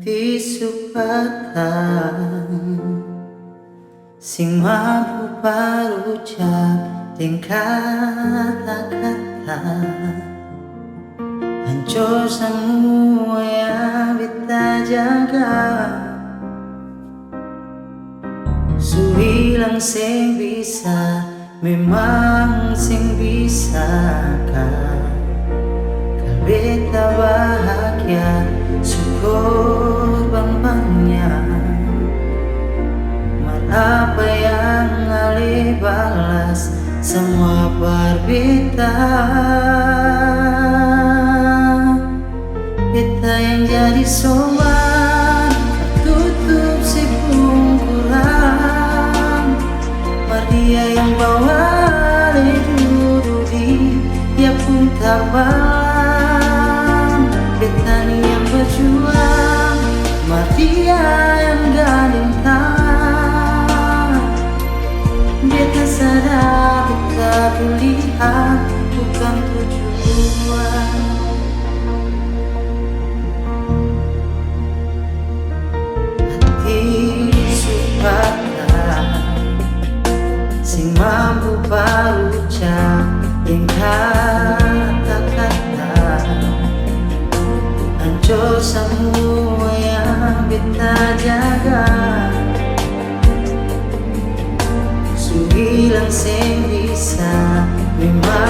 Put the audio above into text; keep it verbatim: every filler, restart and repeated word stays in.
Hati su patah, seng mampu par ucap deng kata-kata. Hancor samua yang beta jaga, su hilang seng bisa, memang seng bisa ka. Kal beta bahagia, su korban banya. Mar apa yang ale balas, samua par beta. Beta yang jadi soban, tutup se pung kurang. Mar dia yang bawa ale dudu di dia pung tabalang. Beta ni yang berjuang, mar dia yang gandeng tangan. Beta sadar, beta pung lihat bukang tujuan. Hati su patah, seng mampu par ucap deng kata-kata. Hancor samua yang beta jaga, su hilang seng bisa, memang